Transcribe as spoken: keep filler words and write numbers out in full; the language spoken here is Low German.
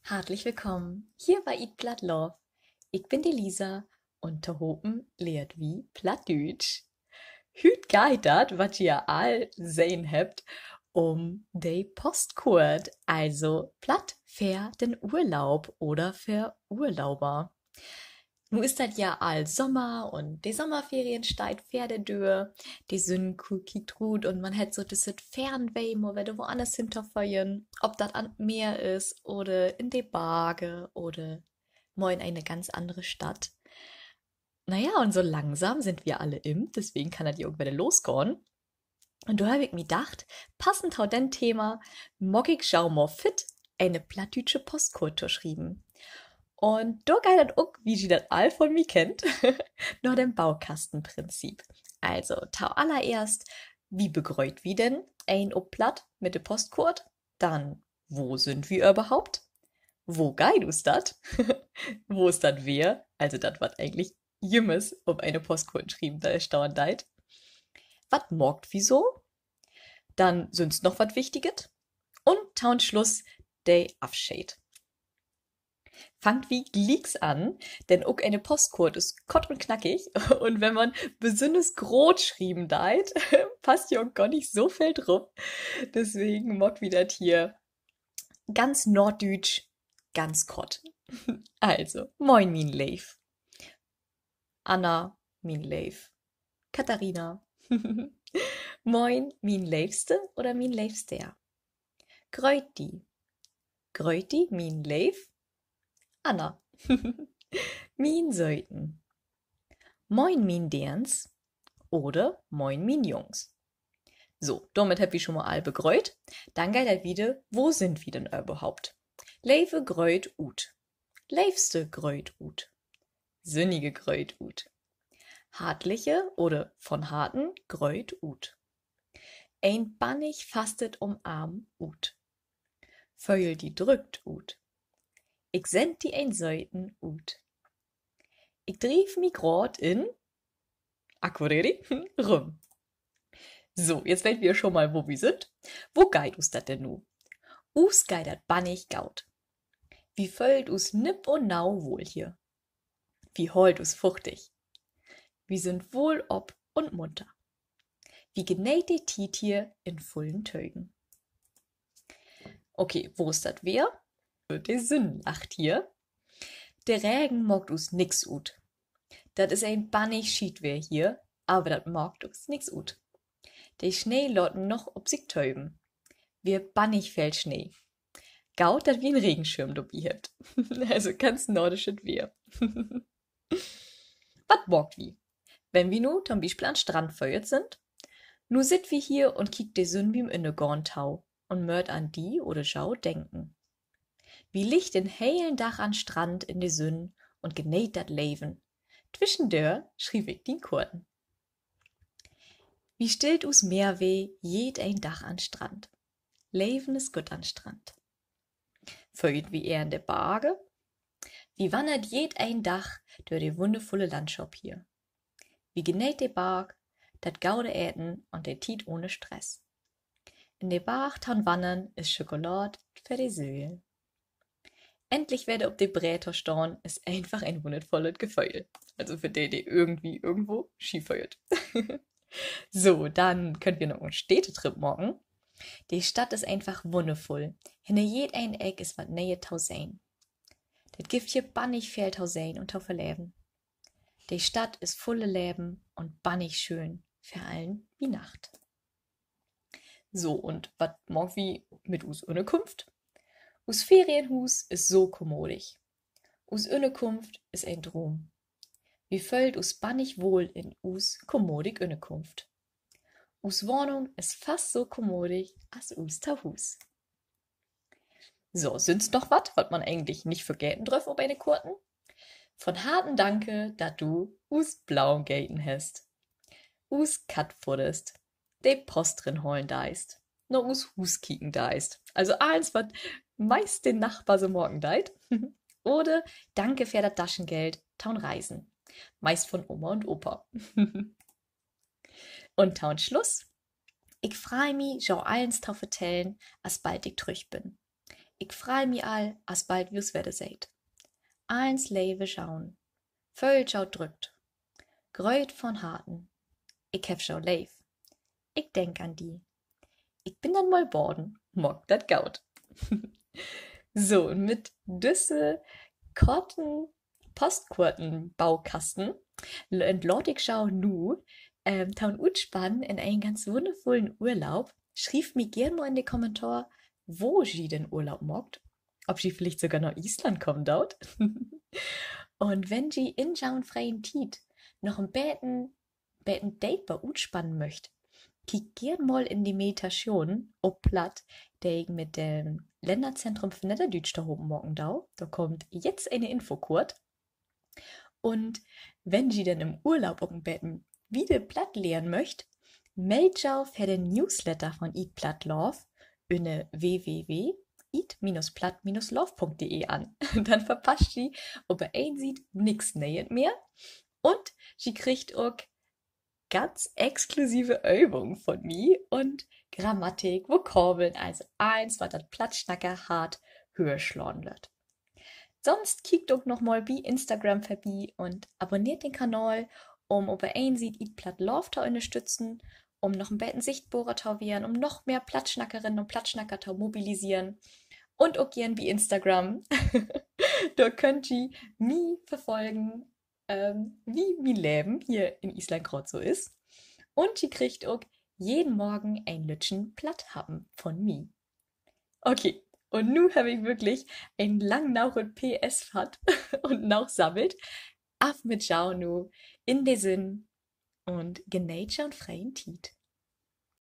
Hartlich willkamen hier bi Eat Platt Love. Ik bün de Lisa un tohopen lehrt wi Plattdüütsch. Hüüt geiht dat, wat ji all sehn hebbt, um de Postkoort, also Platt för den Urlaub oder för Urlauber. Nu is dat ja all Sommer un de Sommerferien steiht vör de Döör. De Sünn ku-, kiekt rut un man hett so düsset Fernweh, mal wedder woanners hentoföhren. Of dat an't Meer is oder in de Bargen oder mal in ene ganz annere Stadt. Na ja, un so langsam sünd wi alle impt, deswegen kann dat ja ok wedder losgahn. Un dor heff ik mi dacht, passend to den Thema, maak ik jo mal fit, ene plattdüütsche Postkoort to schrieven. Un dor geiht dat ok, wie ji dat all von mi kennt, na den Baukastenprinzip. Also, to allereerst, wie begrööt wi denn een op Platt mit de Postkoort? Denn, wo sünd wi överhaupt? Wo geiht us dat? Wo is dat Weer? Also dat, wat egentlich jümmers op ene Postkoort schreven, äh, stahn deit. Wat maakt wi so? Denn sünst noch wat Wichtiget? Un to'n Sluss de Afscheed. Fangt wi glieks an, denn ok ene Postkoort is kort un knackig. Un wenn man besünners groot schrieven deit, passt ja ok gor nich so veel drup. Deswegen maakt wi dat hier ganz norddüütsch, ganz kort. Also, moin, mien Leev. Anna, mien Leev. Katharina. Moin, mien Leevste oder mien Leevster. Grööt di. Grööt di, mien Leev. Anna. Mien Söten. Moin, mien Deerns. Oder moin, mien Jungs. So, dormit hebbt wi schon mal all begrööt. Denn geiht dat wieder, wo sünd wi denn överhaupt? Leve Grööt ut. Leevste Grööt ut. Sünnige Grööt ut. Hartliche oder von Harten Grööt ut. Een bannig fastet Umarmen ut. Föhl di drückt ut. Ik send di een Söten ut. Ik driev mi graad in Akureyri rüm. So, jetzt weet wi schon mal, wo wi sünd. Wo geiht us dat denn nu? Us geiht dat bannig goot. Wi föhlt us nipp un nau wohl hier. Wi hoolt us fuchtig. Wi sünd wohl op un munter. Wi geneet de Tiet hier in vullen Tögen. Okay, wo is dat Weer? De Sünn lacht hier. De Regen maakt us nix ut. Dat is een bannig Schietweer hier, aver dat maakt us nix ut. De Snee laat noch op sik töven. Wi hebbt bannig veel Snee. Goot, dat wi en Regenschirm dorbi hebbt. Also ganz nordischet Weer. Wat maakt wi, wenn wi nu to'n Bispeel an Strand föhrt sünd? Nu sitt wi hier un kiekt de Sünn bi'n Ünnergahn to un mööt an di oder jo denken. Wi liggt den helen Dag an Strand in de Sünn un geneet dat Leven. Twischendör schriev ik dien Koorten. Wi stillt us Meerweh jedeen Dag an Strand. Leven is goot an Strand. Föhrt wi ehr in de Bargen? Wi wannert jedeen Dag dör de wunnervulle Landschop hier. Wi geneet de Barg, dat gode Eten un de Tiet ohne Stress. In de Barg to'n Wannern is Schokolaad för de Seel. Endlich wedder op de Breed to stahn is eenfach een wunnervullet Geföhl. Also för de, de irgendwie irgendwo Ski föhrt. So, denn köönt wi noch en Städtetrip maken. De Stadt is eenfach wunnervull. Hinner jedeen Eck is wat Nee'et to sehn. Dat gifft hier bannig veel to sehn un to beleven. De Stadt is vuller Leven un bannig schöön, vör allen bi Nacht. So, un wat maakt wi mit us Ünnerkunft? Us Ferienhuus is so kommodig. Us Ünnerkunft is een Droom. Wi föhlt us bannig wohl in us kommodig Ünnerkunft. Us Wahnung is fast so kommodig as us Tohuus. So, sünst noch wat, wat man egentlich nich vergeten dröff op ene Koorten? Von Harten danke, dat du us Blauen geten hest, us Katt fudderst, de Post rinhalen deist, na us Huus kieken deist. Also allens, wat meist de Nachbar so maken deit. Oder danke för dat Taschengeld to'n Reisen. Meist von Oma un Opa. Un to'n Sluss: Ik frei mi, jo allens to vertellen, asbald ik trüch bün. Ik frei mi al, as bald wi us wedder seht. Allens Leve, Jeanne. Föhl jo drückt. Gröt von Harten. Ik heff jo leev. Ik denk an di. Ik bün denn mal baden. Maak dat goot. So, un mit düsse korten Postkortenbaukasten entlaat ik jo nu, ähm, to'n Utspannen in en ganz wunnervullen Urlaub. Schrievt mi geern mal in de Kommentar, wo ji den Urlaub maakt. Of ji villicht sogor na Island kamen doot. Un wenn ji in jo'n fre'en Tiet noch en beten, beten deper utspannen möcht, kiekt geern mal in de Meditatschoon op Platt, de ik mit dat Lännerzentrum för Nedderdüütsch tohopen maken do. Dor kummt jetzt ene Infokort. Un wenn ji denn in'n Urlaub ok en beten wieder Platt lehren möcht, meldt jo för den Newsletter von Eat Platt Love ünner w w w eat minus platt minus love punkt d e an. Denn verpasst ji op de een Siet nix Nee'et mehr un ji kriegt ok ganz exklusive Övung von mi un Grammatik, Vokabeln, also allens, wat dat Plattsnackerhart höger slaan lett. Sonst kiekt ok noch mal bi Instagram vörbi un abonneert den Kanal, um op de een Siet Eat Platt Love to ünnerstütten, um noch en beten sichtbarer to weern, um noch mehr Plattsnackerinnen un Plattsnacker to mobiliseren. Un ok geern bi Instagram. Dor köönt ji mi verfolgen, ähm, wo mien Leven hier in Island graad so is. Un ji kriegt ok jeden Morgen en lütten Platthappen von mi. Okay, un nu heff ik würklich en lang noget P S hatt un noog sabbelt. Af mit jo nu, in de Sünn, un geneet jo'n fre'en Tiet.